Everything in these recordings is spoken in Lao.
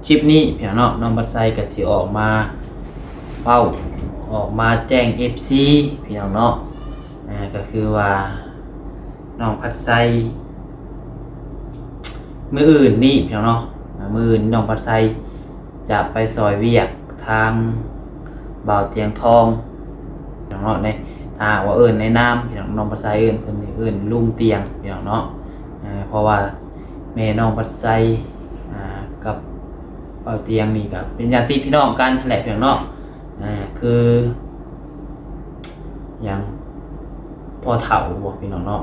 ຄລິບນີ້ພີ່ນ້ອງເນາະ ນ້ອງພັດໄຊກໍຊິອອກມາເວົ້າ ອອກມາແຈ້ງເອັຟຊີພີ່ນ້ອງເນາະ ເອີ ກໍຄືວ່ານ້ອງພັດໄຊ ມື້ອື່ນນີ້ພີ່ນ້ອງເນາະ ເອີ ມື້ອື່ນນ້ອງພັດໄຊຈະໄປຊ່ອຍວຽກທາງບ່າວຕຽງທອງພີ່ນ້ອງເນາະ ໃນ ຖ້າຫາກວ່າເອີ້ນໃນນາມພີ່ນ້ອງ ນ້ອງພັດໄຊເອີ້ນເພິ່ນນີ້ ເອີ້ນລຸງຕຽງພີ່ນ້ອງເນາະ ເອີ ເພາະວ່າ ແມ່ນ້ອງພັດໄຊ ອ່າ ກັບບ່າວຕຽງນີ້ກໍເປັນຍາດຕິພີ່ນ້ອງກັນຫັ້ນແຫຼະພີ່ນ້ອງເນາະ ອ່າ ຄືຫຍັງ ພໍ່ເຖົ້າບໍພີ່ນ້ອງເນາະ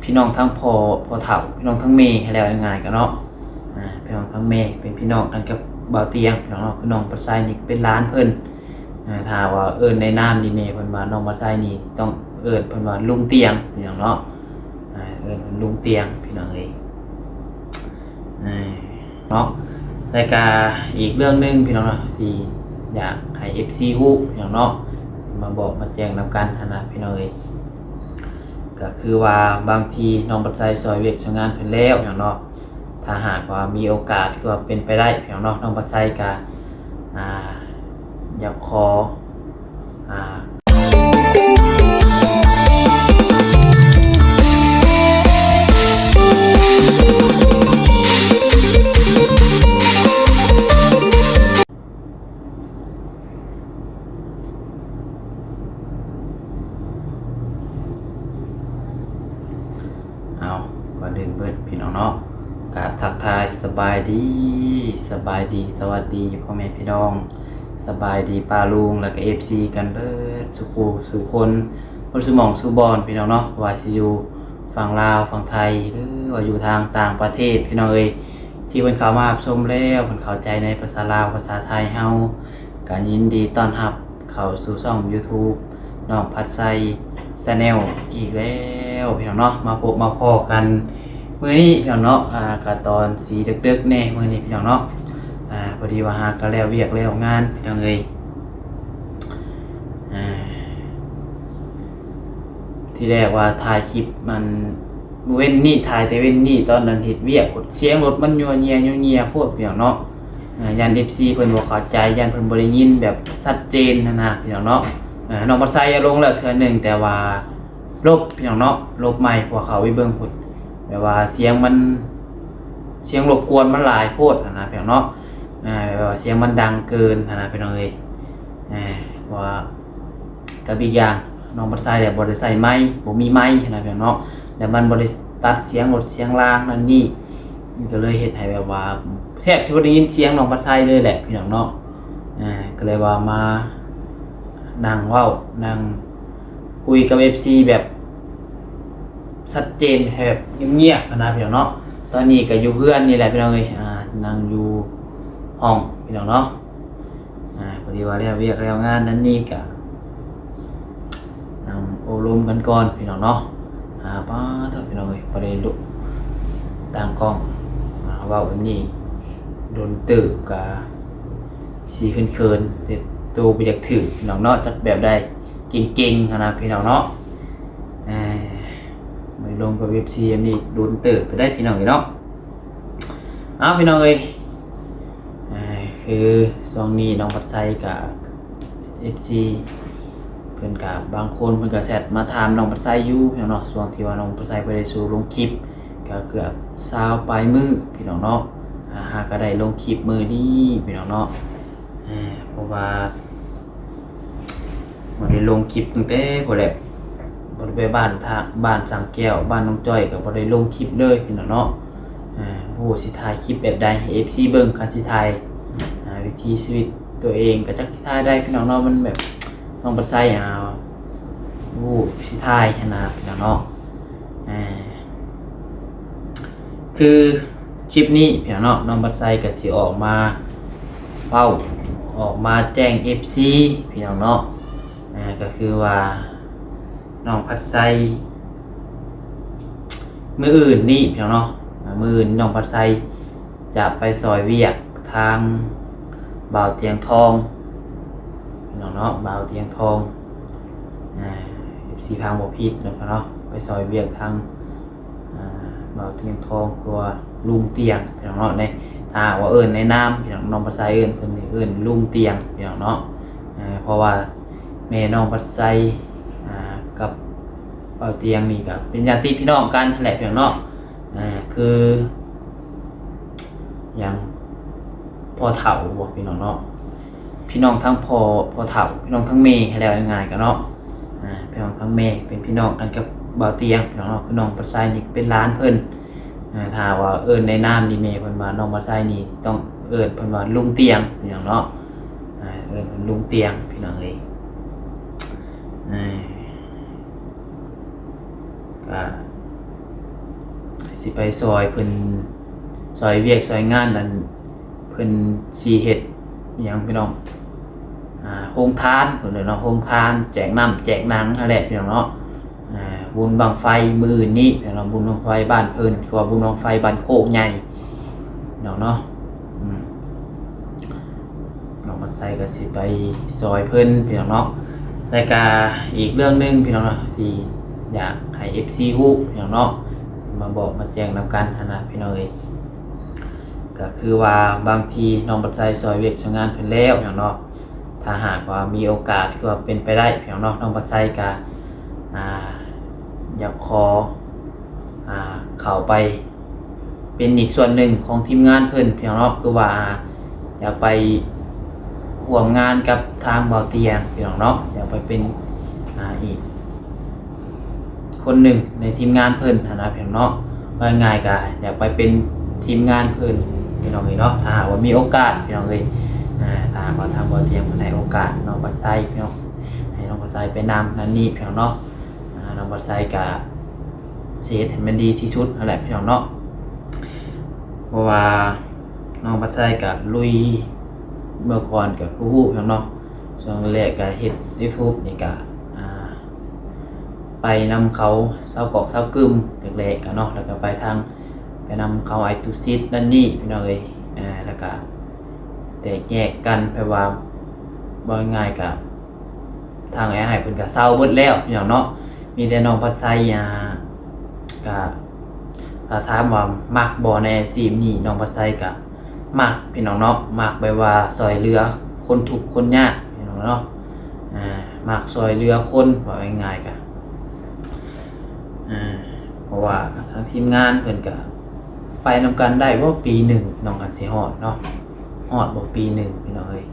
ພີ່ນ້ອງທັງພໍ່ ພໍ່ເຖົ້າ ພີ່ນ້ອງທັງແມ່ ໃຫ້ແລ້ວງ່າຍໆກັນເນາະ ອ່າ ພີ່ນ້ອງທັງແມ່ ເປັນພີ່ນ້ອງກັນກັບບ່າວຕຽງພີ່ນ້ອງເນາະ ຄືນ້ອງພັດໄຊນີ້ເປັນຫຼານເພິ່ນ ອ່າ ຖ້າວ່າເອີ້ນໃນນາມນີ້ ແມ່ເພິ່ນວ່ານ້ອງບັດໄຊນີ້ຕ້ອງເອີ້ນເພິ່ນວ່າລຸງຕຽງພີ່ນ້ອງເນາະ ອ່າ ເອີ້ນເພິ່ນລຸງຕຽງພີ່ນ້ອງເອີຍ ເນາະ ແລະກະອີກເລື່ອງໜຶ່ງພີ່ນ້ອງເນາະ ທີ່ຢາກໃຫ້ເອັຟຊີຮູ້ພີ່ນ້ອງເນາະ ມາບອກມາແຈ້ງນຳກັນຫັ້ນນະພີ່ນ້ອງເອີຍ ກໍຄືວ່າບາງທີນ້ອງບັດໄຊຊ່ອຍວຽກຊ່ອຍງານເພິ່ນແລ້ວພີ່ນ້ອງເນາະ ຖ້າຫາກວ່າມີໂອກາດ ຄືວ່າເປັນໄປໄດ້ພີ່ນ້ອງເນາະ ນ້ອງບັດໄຊກະ ອ່າ ຢາກຂໍ ອ່າ ເອົາ ກ່ອນອື່ນເບີດພີ່ນ້ອງເນາະ ກາບທັກທາຍສະບາຍດີ ສະບາຍດີ ສະຫວັດດີພໍ່ແມ່ພີ່ນ້ອງ ສະບາຍດີປ້າລຸງ ແລະກະເອັຟຊີກັນເບີດສູ່ຜູ້ສູ່ຄົນ ເບິດສູ່ໝ່ອງສູ່ບ່ອນພີ່ນ້ອງເນາະ ວ່າຊິຢູ່ຝັ່ງລາວຝັ່ງໄທ ຫຼືວ່າຢູ່ທາງຕ່າງປະເທດພີ່ນ້ອງເອີຍ ທີ່ເພິ່ນເຂົ້າມາຮັບຊົມແລ້ວ ເພິ່ນເຂົ້າໃຈໃນພາສາລາວພາສາໄທເຮົາ ກໍຍິນດີຕ້ອນຮັບເຂົ້າສູ່ຊ່ອງຢູທູບ ນ້ອງພັດໄຊແຊນແນວອີກແລ້ວພີ່ນ້ອງເນາະ ມາພົບມາພໍ້ກັນມື້ນີ້ພີ່ນ້ອງເນາະ ອ່າ ກໍຕອນສີເດິກໆແດ່ມື້ນີ້ພີ່ນ້ອງເນາະ ອ່າ ພໍດີວ່າຫາກໍແລ້ວວຽກແລ້ວງານພີ່ນ້ອງເອີຍ ອ່າ ທີແລກວ່າຖ່າຍຄລິບມັນມື້ເວັນນີ້ ຖ່າຍແຕ່ເວັນນີ້ ຕອນນັ້ນເຮັດວຽກ ສຽງລົດມັນຍົວເຍຍຍົວເຍຍໂພດພີ່ນ້ອງເນາະ ອ່າ ຢ້ານເອັຟຊີເພິ່ນບໍ່ເຂົ້າໃຈ ຢ້ານເພິ່ນບໍ່ໄດ້ຍິນແບບຊັດເຈນຫັ້ນນະພີ່ນ້ອງເນາະ ເອີ ນ້ອງບັດໄຊອາລົງແລ້ວເທື່ອໜຶ່ງ ແຕ່ວ່າລົບພີ່ນ້ອງເນາະ ລົບໃໝ່ ເພາະວ່າເຂົ້າໄປເບິ່ງພຸ້ນ ແບບວ່າສຽງມັນ ສຽງລົບກວນມັນຫຼາຍໂພດຫັ້ນນະພີ່ນ້ອງເນາະ ອ່າ ແບບວ່າສຽງມັນດັງເກີນຫັ້ນນະພີ່ນ້ອງເອີຍ ອ່າ ເພາະວ່າ ກັບອີກຢ່າງນ້ອງບັດໄຊແຫຼະ ບໍ່ໄດ້ໃສ່ໄມ ບໍ່ມີໄມຫັ້ນນະພີ່ນ້ອງເນາະ ແລ້ວມັນບໍ່ໄດ້ຕັດສຽງລົດສຽງລາງນັ້ນນີ້ ມັນກໍເລີຍເຮັດໃຫ້ແບບວ່າ ແທບຊິບໍ່ໄດ້ຍິນສຽງນ້ອງບັດໄຊເລີຍແຫຼະພີ່ນ້ອງເນາະ ອ່າ ກໍເລີຍວ່າມານັ່ງເວົ້າ ນັ່ງຄຸຍກັບເອັຟຊີແບບຊັດເຈນ ແບບງຽບໆຫັ້ນນະພີ່ນ້ອງເນາະ ຕອນນີ້ກໍຢູ່ເຮືອນນີ້ແຫຼະພີ່ນ້ອງເອີຍ ອ່າ ນັ່ງຢູ່ຫ້ອງພີ່ນ້ອງເນາະ ອ່າ ພໍດີວ່າແລ້ວວຽກແລ້ວງານນັ້ນນີ້ກະນັ່ງໂອ້ລົມກັນກ່ອນພີ່ນ້ອງເນາະ ອ່າ ປາດໂທ້ພີ່ນ້ອງເອີຍ ບໍ່ໄດ້ລຸ ຕັ້ງກ້ອງ ອ່າ ເວົ້າແບບນີ້ດົນເຕີບ ກະຊິເຂີນໆ ເຮັດໂຕບໍ່ຢາກຖືກພີ່ນ້ອງເນາະ ຈັກແບບໃດ ເກັ່ງໆຫັ້ນນະພີ່ນ້ອງເນາະ ເອີ ໄປລົມກັບເອັຟຊີແບບນີ້ດົນເຕີບໄປໄດ້ພີ່ນ້ອງເອີຍເນາະ ເອົາ ພີ່ນ້ອງເອີຍ ອ່າ ຄືຊ່ວງນີ້ນ້ອງພັດໄຊກະ ເອັຟຊີ ເພິ່ນກະ ບາງຄົນເພິ່ນກະແຊັດມາຖາມນ້ອງພັດໄຊຢູ່ພີ່ນ້ອງເນາະ ຊ່ວງທີ່ວ່ານ້ອງພັດໄຊບໍ່ໄດ້ສູ່ລົງຄລິບ ກະເກືອບຊາວປາຍມື້ພີ່ນ້ອງເນາະ ອ່າ ຫາກະໄດ້ລົງຄລິບມື້ນີ້ພີ່ນ້ອງເນາະ ເພາະວ່າ ບໍ່ໄດ້ລົງຄລິບຕັ້ງແຕ່ພຸ້ນແຫຼະ ບໍ່ໄດ້ໄປບ້ານທາ ບ້ານສັງແກ້ວ ບ້ານນ້ອງຈ້ອຍ ກໍບໍ່ໄດ້ລົງຄລິບເລີຍພີ່ນ້ອງເນາະ ເອີ ບໍ່ຮູ້ຊິຖ່າຍຄລິບແບບໃດໃຫ້ເອັຟຊີເບິ່ງ ຄັນຊິຖ່າຍ ອ່າ ວິຖີຊີວິດຕົວເອງ ກໍຈັກຊິຖ່າຍໄດ້ພີ່ນ້ອງເນາະ ມັນແບບ ນ້ອງບັດໄຊ ອ່າ ບໍ່ຮູ້ຊິຖ່າຍຫັ້ນນະພີ່ນ້ອງເນາະ ເອີ ຄືຄລິບນີ້ພີ່ນ້ອງເນາະ ນ້ອງບັດໄຊກໍຊິອອກມາເວົ້າ ອອກມາແຈ້ງເອັຟຊີພີ່ນ້ອງເນາະ ອ່າ ກໍຄືວ່ານ້ອງພັດໄຊ ມື້ອື່ນນີ້ພີ່ນ້ອງເນາະ ອ່າ ມື້ອື່ນນ້ອງພັດໄຊຈະໄປຊ່ອຍວຽກທາງບ່າວຕຽງທອງພີ່ນ້ອງເນາະ ບ່າວຕຽງທອງ ອ່າ ເອັຟຊີຟັງບໍ່ຜິດເນາະ ໄປຊ່ອຍວຽກທາງ ອ່າ ບ່າວຕຽງທອງ ຄືວ່າລຸງຕຽງພີ່ນ້ອງເນາະ ໃນ ຖ້າວ່າເອີ້ນໃນນາມ ພີ່ນ້ອງ ນ້ອງພັດໄຊເອີ້ນເພິ່ນນີ້ ເອີ້ນລຸງຕຽງ ພີ່ນ້ອງເນາະ. ເອີ ເພາະວ່າແມ່ນ້ອງພັດໄຊ ອ່າ ກັບບ່າວຕຽງນີ້ກໍເປັນຍາດຕິພີ່ນ້ອງກັນຫັ້ນແຫຼະ ພີ່ນ້ອງເນາະ. ເອີ ຄືຫຍັງ ພໍ່ເຖົ້າບໍ ພີ່ນ້ອງເນາະ, ພີ່ນ້ອງທັງພໍ່ ພໍ່ເຖົ້າ ພີ່ນ້ອງທັງແມ່ ໃຫ້ແລ້ວງ່າຍໆ ກໍເນາະ. ອ່າ ພີ່ນ້ອງທັງແມ່ເປັນພີ່ນ້ອງກັນກັບບ່າວຕຽງ ພີ່ນ້ອງເນາະ, ຄືນ້ອງພັດໄຊນີ້ເປັນຫຼານເພິ່ນ. ອ່າ ຖ້າວ່າເອີ້ນໃນນາມນີ້ ແມ່ເພິ່ນວ່ານ້ອງບັດໄຊນີ້ ຕ້ອງເອີ້ນເພິ່ນວ່າລຸງຕຽງ ພີ່ນ້ອງເນາະ. ອ່າ ເອີ້ນເພິ່ນລຸງຕຽງ ພີ່ນ້ອງເອີຍ. ອ່າ ກະຊິໄປຊ່ອຍເພິ່ນ ຊ່ອຍວຽກຊ່ອຍງານ ອັນ ເພິ່ນຊິເຮັດຫຍັງ ພີ່ນ້ອງ ອ່າ ໂຮງທານ ເພິ່ນເອີ້ນວ່າໂຮງທານ ແຈກນ້ຳແຈກໜັງຫັ້ນແຫຼະ ພີ່ນ້ອງເນາະ. ອ່າ ບຸນບັ້ງໄຟມື້ອື່ນນີ້ ພີ່ນ້ອງເນາະ, ບຸນບັ້ງໄຟບ້ານເພິ່ນ ຄືວ່າບຸນບັ້ງໄຟບ້ານໂຄກໃຫຍ່ ພີ່ນ້ອງເນາະ. ອືມ ນ້ອງບັດໄຊກໍຊິໄປຊ່ອຍເພິ່ນ ພີ່ນ້ອງເນາະ. ແລ້ວກະອີກເລື່ອງໜຶ່ງ ພີ່ນ້ອງເນາະ ທີ່ຢາກໃຫ້ເອັຟຊີຮູ້ ພີ່ນ້ອງເນາະ ມາບອກມາແຈ້ງນຳກັນຫັ້ນນະ ພີ່ນ້ອງເອີຍ. ກໍຄືວ່າບາງທີນ້ອງບັດໄຊຊ່ອຍວຽກຊ່ອຍງານເພິ່ນແລ້ວ ພີ່ນ້ອງເນາະ, ຖ້າຫາກວ່າມີໂອກາດ ຄືວ່າເປັນໄປໄດ້ ພີ່ນ້ອງເນາະ, ນ້ອງບັດໄຊກໍ ອ່າ ຢາກຂໍ ອ່າ ເຂົ້າໄປເປັນອີກສ່ວນໜຶ່ງຂອງທີມງານເພິ່ນ ພີ່ນ້ອງເນາະ, ຄືວ່າຢາກໄປຮ່ວມງານກັບທາງບ່າວຕຽງ ພີ່ນ້ອງເນາະ, ຢາກໄປເປັນ ອ່າ ອີກ ຄົນໜຶ່ງໃນທີມງານເພິ່ນຫັ້ນນະ ພີ່ນ້ອງເນາະ. ເວົ້າງ່າຍໆ ກໍຢາກໄປເປັນທີມງານເພິ່ນ ພີ່ນ້ອງເອີຍເນາະ, ຖ້າຫາກວ່າມີໂອກາດ ພີ່ນ້ອງເອີຍ. ອ່າ ຖ້າຫາກວ່າທາງບ່າວຕຽງເພິ່ນໃຫ້ໂອກາດນ້ອງບັດໄຊ ພີ່ນ້ອງ, ໃຫ້ນ້ອງບັດໄຊໄປນຳນັ້ນນີ້ ພີ່ນ້ອງເນາະ. ອ່າ ນ້ອງບັດໄຊກໍຊິເຮັດໃຫ້ມັນດີທີ່ສຸດຫັ້ນແຫຼະ ພີ່ນ້ອງເນາະ, ເພາະວ່ານ້ອງບັດໄຊກໍລຸຍ ເມື່ອກ່ອນກໍຄືຮູ້ ພີ່ນ້ອງເນາະ. ຊ່ວງແລກກໍເຮັດຢູທູບນີ້ກໍ ອ່າ ໄປນຳເຂົາຊາວກອກຊາວກຶມແລກໆ ກໍເນາະ, ແລ້ວກໍໄປທາງ ໄປນຳເຂົາອ້າຍຕຸສິດນັ້ນນີ້ ພີ່ນ້ອງເອີຍ. ອ່າ ແລ້ວກໍແຕກແຍກກັນ ແບບວ່າ ເວົ້າງ່າຍໆ ກໍທາງອ້າຍເພິ່ນກໍເຊົາເບິດແລ້ວ ພີ່ນ້ອງເນາະ, ມີແຕ່ນ້ອງພັດໄຊ ອ່າ ກໍ ຖ້າຖາມວ່າມັກບໍ່ໃນອາຊີບນີ້ ນ້ອງພັດໄຊກໍ ມັກ ພີ່ນ້ອງເນາະ, ມັກແບບວ່າຊ່ອຍເຫຼືອຄົນທຸກຄົນຍາກ ພີ່ນ້ອງເນາະ. ອ່າ ມັກຊ່ອຍເຫຼືອຄົນ ເວົ້າງ່າຍໆ ກະ ອ່າ ເພາະວ່າທາງທີມງານເພິ່ນກະໄປນຳກັນໄດ້ບໍ່ປີໜຶ່ງ ນ້ອງ ຄັນຊິຮອດເນາະ, ຮອດບໍ່ປີໜຶ່ງ ພີ່ນ້ອງເອີຍ.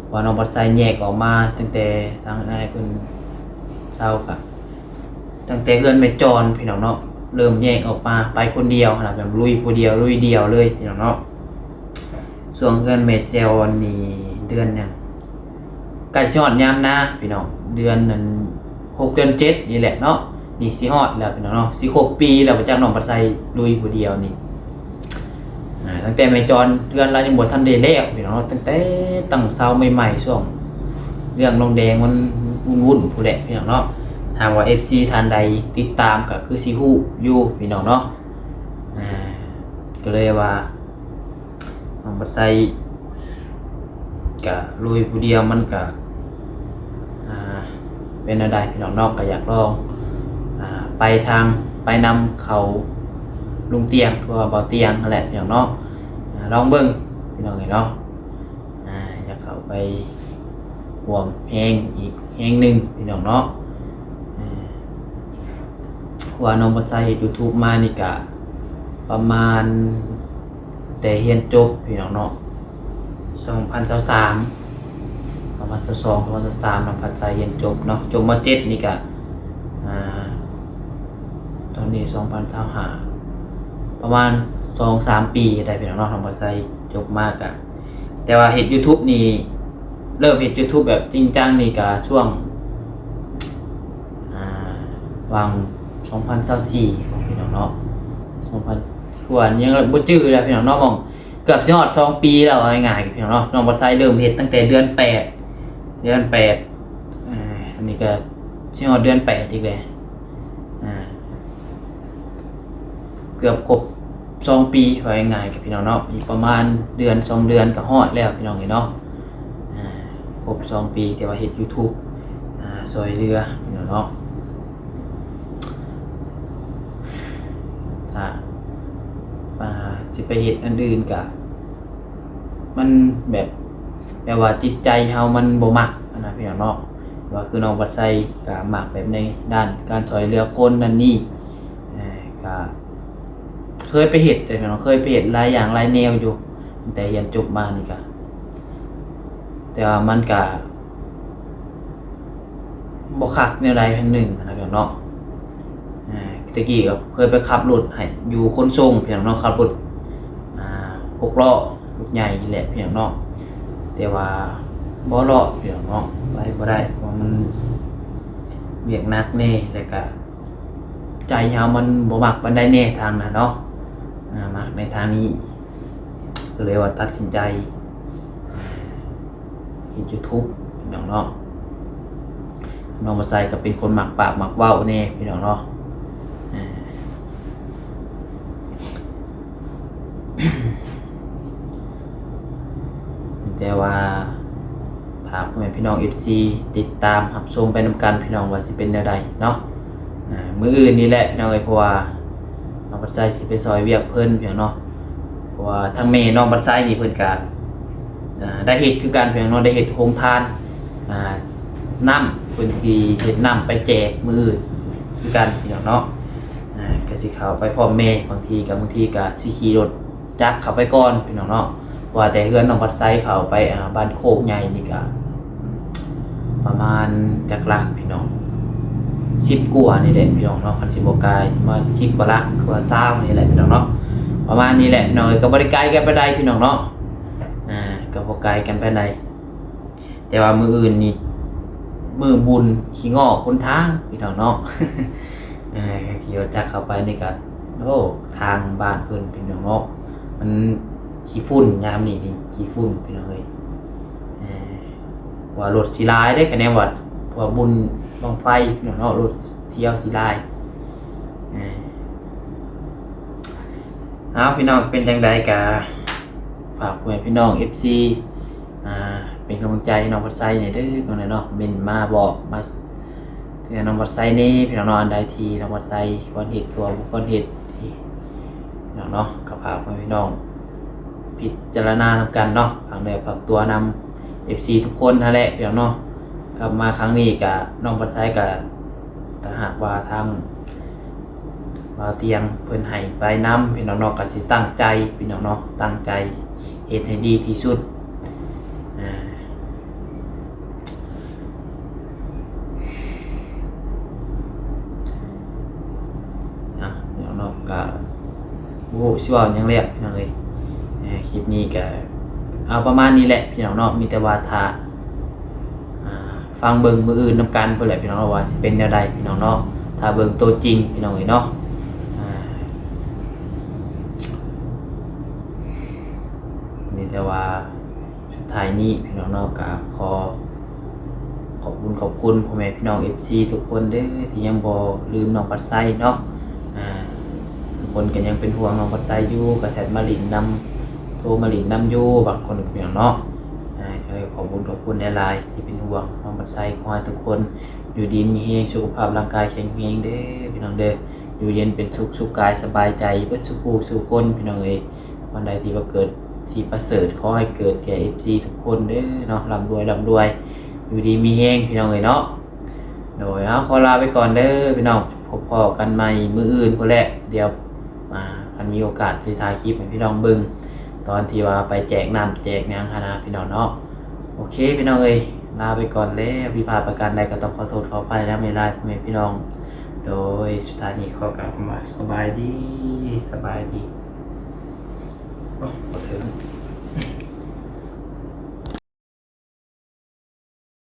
ເພາະວ່ານ້ອງບັດໄຊແຍກອອກມາຕັ້ງແຕ່ທາງອ້າຍເພິ່ນເຊົາ ກະ ຕັ້ງແຕ່ເຮືອນແມ່ຈອນ ພີ່ນ້ອງເນາະ, ເລີ່ມແຍກອອກມາໄປຄົນດຽວຫັ້ນນະ, ແບບລຸຍຜູ້ດຽວ ລຸຍດຽວເລີຍ ພີ່ນ້ອງເນາະ. ຊ່ວງເຮືອນແມ່ຈອນນີ້ເດືອນຫຍັງ? ໃກ້ຊິຮອດຍາມນາ ພີ່ນ້ອງ, ເດືອນນັ້ນ ຫົກ ເດືອນເຈັດນີ້ແຫຼະເນາະ, ນີ້ຊິຮອດແລ້ວ ພີ່ນ້ອງເນາະ, ຊິຄົບປີແລ້ວ ບໍ່ຈັກນ້ອງບັດໄຊລຸຍຜູ້ດຽວນີ້. ອ່າ ຕັ້ງແຕ່ແມ່ຈອນເຮືອນລາວຍັງບໍ່ທັນໄດ້ແລ້ວ ພີ່ນ້ອງເນາະ, ຕັ້ງແຕ່ຕັ້ງເສົາໃໝ່ໆ ຊ່ວງເລື່ອງນ້ອງແດງມັນວຸ່ນໆ ພຸ້ນແຫຼະ ພີ່ນ້ອງເນາະ. ຫາກວ່າເອັຟຊີທ່ານໃດຕິດຕາມກໍຄືຊິຮູ້ຢູ່ ພີ່ນ້ອງເນາະ. ອ່າ ກໍເລີຍວ່າ ນ້ອງບັດໄຊກະລຸຍຜູ້ດຽວ ມັນກະ ອ່າ ເປັນແນວໃດ ພີ່ນ້ອງເນາະ, ກະຢາກລອງ ອ່າ ໄປທາງ ໄປນຳເຂົາລຸງຕຽງ ຄືວ່າບ່າວຕຽງຫັ້ນແຫຼະ ພີ່ນ້ອງເນາະ. ອ່າ ລອງເບິ່ງ ພີ່ນ້ອງເອີຍເນາະ, ອ່າ ຢາກເຂົ້າໄປຮ່ວມແຮງອີກແຮງໜຶ່ງ ພີ່ນ້ອງເນາະ. ອ່າ ເພາະວ່ານ້ອງບັດໄຊເຮັດຢູທູບມານີ້ກະປະມານແຕ່ຮຽນຈົບ ພີ່ນ້ອງເນາະ, ສອງພັນຊາວສາມ ສອງພັນຊາວສອງ ສອງພັນຊາວສາມ ນ້ອງບັດໄຊຮຽນຈົບເນາະ, ຈົບ ມ.ເຈັດ ນີ້ກະ ອ່າ ຕອນນີ້ ສອງພັນຊາວຫ້າ ປະມານສອງສາມປີໄດ້ ພີ່ນ້ອງເນາະ, ນ້ອງບັດໄຊຈົບມາກະ ແຕ່ວ່າເຮັດຢູທູບນີ້ ເລີ່ມເຮັດຢູທູບແບບຈິງຈັງນີ້ກະຊ່ວງ ອ່າ ຫວ່າງ ສອງພັນຊາວສີ່ ພີ່ນ້ອງເນາະ, ສອງພັນ ຊວນ ຍັງບໍ່ຈື່ແລ້ວ ພີ່ນ້ອງເນາະ, ໝ່ອງເກືອບຊິຮອດສອງປີແລ້ວ ເວົ້າງ່າຍໆ ພີ່ນ້ອງເນາະ. ນ້ອງບັດໄຊເລີ່ມເຮັດຕັ້ງແຕ່ເດືອນແປດ ເດືອນແປດ ອ່າ ອັນນີ້ກະຊິຮອດເດືອນແປດອີກແລ້ວ ອ່າ ເກືອບຄົບສອງປີ ເວົ້າງ່າຍໆ ກັບພີ່ນ້ອງເນາະ, ອີກປະມານເດືອນສອງເດືອນກໍຮອດແລ້ວ ພີ່ນ້ອງເອີຍເນາະ. ອ່າ ຄົບສອງປີທີ່ວ່າເຮັດຢູທູບ ອ່າ ຊ່ອຍເຫຼືອ ພີ່ນ້ອງເນາະ. ຖ້າ ອ່າ ຊິໄປເຮັດອັນອື່ນກະ ມັນແບບ ແບບວ່າຈິດໃຈເຮົາມັນບໍ່ມັກຫັ້ນນະພີ່ນ້ອງເນາະ. ວ່າຄືນ້ອງວັດໄຊກໍມັກແບບໃນດ້ານການຊ່ອຍເຫຼືອຄົນນັ້ນນີ້ ເອີ ກໍເຄີຍໄປເຮັດເດ້ພີ່ນ້ອງ ເຄີຍໄປເຮັດຫຼາຍຢ່າງຫຼາຍແນວຢູ່ ຕັ້ງແຕ່ຮຽນຈົບມານີ້ກໍ ແຕ່ວ່າມັນກໍ ບໍ່ຄັກແນວໃດແນວໜຶ່ງຫັ້ນນະພີ່ນ້ອງເນາະ. ອາ ແຕ່ກີ້ກໍເຄີຍໄປຂັບລົດໃຫ້ ຢູ່ຂົນສົ່ງພີ່ນ້ອງເນາະ ຂັບລົດ ອາ ຫົກລໍ້ ລົດໃຫຍ່ນີ້ແຫຼະພີ່ນ້ອງເນາະ. ແຕ່ວ່າບໍ່ເລາະພີ່ນ້ອງເນາະ ໄປບໍ່ໄດ້ ເພາະວ່າມັນວຽກໜັກແດ່ ແລ້ວກະໃຈເຮົາມັນບໍ່ມັກປານໃດແດ່ທາງນັ້ນເນາະ ອາ ມັກໃນທາງນີ້ ກໍເລີຍວ່າຕັດສິນໃຈ ເຮັດ YouTube ພີ່ນ້ອງເນາະ. ນ້ອງບັດໄຊກໍເປັນຄົນມັກປາກມັກເວົ້າແດ່ພີ່ນ້ອງເນາະ. ເອີ ແຕ່ວ່າ ຝາກພໍ່ແມ່ພີ່ນ້ອງ ເອັຟຊີ ຕິດຕາມຮັບຊົມໄປນຳກັນພີ່ນ້ອງ ວ່າຊິເປັນແນວໃດເນາະ. ອາ ມື້ອື່ນນີ້ແຫຼະພີ່ນ້ອງເອີຍ ເພາະວ່ານ້ອງບັດໄຊຊິໄປຊ່ອຍວຽກເພິ່ນພີ່ນ້ອງເນາະ. ເພາະວ່າທາງແມ່ນ້ອງບັດໄຊນີ້ເພິ່ນກະ ອາ ໄດ້ເຮັດຄືກັນພີ່ນ້ອງເນາະ ໄດ້ເຮັດໂຮງທານ ອາ ນ້ຳ ເພິ່ນຊິເຮັດນ້ຳໄປແຈກມື້ອື່ນຄືກັນພີ່ນ້ອງເນາະ. ອາ ກະຊິເຂົ້າໄປພ້ອມແມ່ ບາງທີກະ ບາງທີກະຊິຂີ່ລົດຈັກເຂົ້າໄປກ່ອນພີ່ນ້ອງເນາະ. ວ່າແຕ່ເຮືອນນ້ອງບັດໄຊເຂົ້າໄປ ອາ ບ້ານໂຄກໃຫຍ່ນີ້ກະ ປະມານຈັກຫຼັກພີ່ນ້ອງ ສິບກວ່ານີ້ແຫຼະພີ່ນ້ອງເນາະ ຄັນຊິບໍ່ກາຍ ປະມານສິບກວ່າຫຼັກ ກວ່າຊາວນີ້ແຫຼະພີ່ນ້ອງເນາະ ປະມານນີ້ແຫຼະພີ່ນ້ອງເອີຍ. ກໍບໍ່ໄດ້ໄກກັນປານໃດພີ່ນ້ອງເນາະ ອາ ກໍບໍ່ໄກກັນປານໃດ ແຕ່ວ່າມື້ອື່ນນີ້ມື້ບຸນຂີ້ງໍ້ຄົນທາງພີ່ນ້ອງເນາະ. ເອີ ຂີ່ລົດຈັກເຂົ້າໄປນີ້ກໍ ໂອ້ ທາງບ້ານເພິ່ນພີ່ນ້ອງເນາະ ມັນຂີ້ຝຸ່ນ ຍາມນີ້ນີ້ຂີ້ຝຸ່ນພີ່ນ້ອງເອີຍ. ເອີ ວ່າລົດຊິຫຼາຍເດ້ ຄະແນນວ່າ ເພາະວ່າບຸນບັ້ງໄຟພີ່ນ້ອງເນາະ ລົດທ່ຽວຊິຫຼາຍ. ເອີ ເອົາ ພີ່ນ້ອງ ເປັນຈັ່ງໃດກະຝາກພໍ່ແມ່ພີ່ນ້ອງ ເອັຟຊີ ອ່າ ເປັນກຳລັງໃຈໃຫ້ນ້ອງພັດໄຊແດ່ເດີ ເບິ່ງແດ່ເນາະ ເມັ້ນມາບອກ ມາເຕືອນນ້ອງພັດໄຊແດ່ ພີ່ນ້ອງເນາະ. ອັນໃດທີ່ນ້ອງພັດໄຊຄວນເຮັດ ຫຼືວ່າບໍ່ຄວນເຮັດ ພີ່ນ້ອງເນາະ ກໍຝາກໃຫ້ພີ່ນ້ອງພິຈາລະນານຳກັນເນາະ ຝາກເນື້ອຝາກຕົວນຳ ເອັຟຊີ ທຸກຄົນຫັ້ນແຫຼະ ພີ່ນ້ອງເນາະ. ກັບມາຄັ້ງນີ້ກະ ນ້ອງພັດໄຊກະ ຖ້າຫາກວ່າທາງ ບ່າວຕຽງເພິ່ນໃຫ້ໄປນຳ ພີ່ນ້ອງເນາະ ກໍຊິຕັ້ງໃຈ ພີ່ນ້ອງເນາະ ຕັ້ງໃຈເຮັດໃຫ້ດີທີ່ສຸດ. ອາ ອາ ພີ່ນ້ອງເນາະ ກໍບໍ່ຮູ້ຊິເວົ້າຫຍັງແລ້ວ ພີ່ນ້ອງເອີຍ. ເອີ ຄລິບນີ້ກໍເອົາປະມານນີ້ແຫຼະ ພີ່ນ້ອງເນາະ ມີແຕ່ວ່າຖ້າ ອ່າ ຟັງເບິ່ງມື້ອື່ນນຳກັນພຸ້ນແຫຼະ ພີ່ນ້ອງເນາະ ວ່າຊິເປັນແນວໃດ ພີ່ນ້ອງເນາະ. ຖ້າເບິ່ງໂຕຈິງ ພີ່ນ້ອງເອີຍເນາະ ອ່າ ມີແຕ່ວ່າສຸດທ້າຍນີ້ ພີ່ນ້ອງເນາະ ກໍຂໍຂອບຄຸນ ຂອບຄຸນພໍ່ແມ່ພີ່ນ້ອງ ເອັຟຊີ ທຸກຄົນເດີ ທີ່ຍັງບໍ່ລືມນ້ອງພັດໄຊເນາະ. ອ່າ ບາງຄົນກໍຍັງເປັນຫ່ວງນ້ອງພັດໄຊຢູ່ ກໍແຊັດມາຫຼິ້ນນຳ ໂທມາຫຼິ້ນນຳຢູ່ ບາງຄົນ ພີ່ນ້ອງເນາະ. ອ່າ ກໍເລີຍຂອບຄຸນ ຂອບຄຸນຫຼາຍໆ ທີ່ເປັນຫ່ວງນ້ອງພັດໄຊ. ຂໍໃຫ້ທຸກຄົນຢູ່ດີມີແຮງ ສຸຂະພາບຮ່າງກາຍແຂງແຮງເດີ ພີ່ນ້ອງເດີ ຢູ່ເຢັນເປັນສຸກ ສຸກກາຍສະບາຍໃຈ ເບິດສູ່ຜູ້ສູ່ຄົນ ພີ່ນ້ອງເອີຍ. ວັນໃດທີ່ວ່າເກີດທີ່ປະເສີດ ຂໍໃຫ້ເກີດແກ່ ເອັຟຊີ ທຸກຄົນເດີເນາະ ລ່ຳລວຍ ລ່ຳລວຍ ຢູ່ດີມີແຮງ ພີ່ນ້ອງເອີຍເນາະ. ໂດຍ ເອົາ ຂໍລາໄປກ່ອນເດີພີ່ນ້ອງ ພົບພໍ້ກັນໃໝ່ມື້ອື່ນພຸ້ນແຫຼະ. ດຽວ ອ່າ ຄັນມີໂອກາດຊິຖ່າຍຄລິບໃຫ້ພີ່ນ້ອງເບິ່ງ ຕອນທີ່ວ່າໄປແຈກນ້ຳແຈກຫຍັງຫັ້ນນະ ພີ່ນ້ອງເນາະ. ໂອເຄ ພີ່ນ້ອງເອີຍ ລາໄປກ່ອນແລ້ວ ຜິດພາດປະການໃດກໍຕ້ອງຂໍໂທດຂໍອະໄພນຳຫຼາຍໆ ພໍ່ແມ່ພີ່ນ້ອງ. ໂດຍ ສຸດທ້າຍນີ້ຂໍກ່າວຄຳວ່າ ສະບາຍດີ ສະບາຍດີ. ໂອ້ ບໍ່ເຖິງ.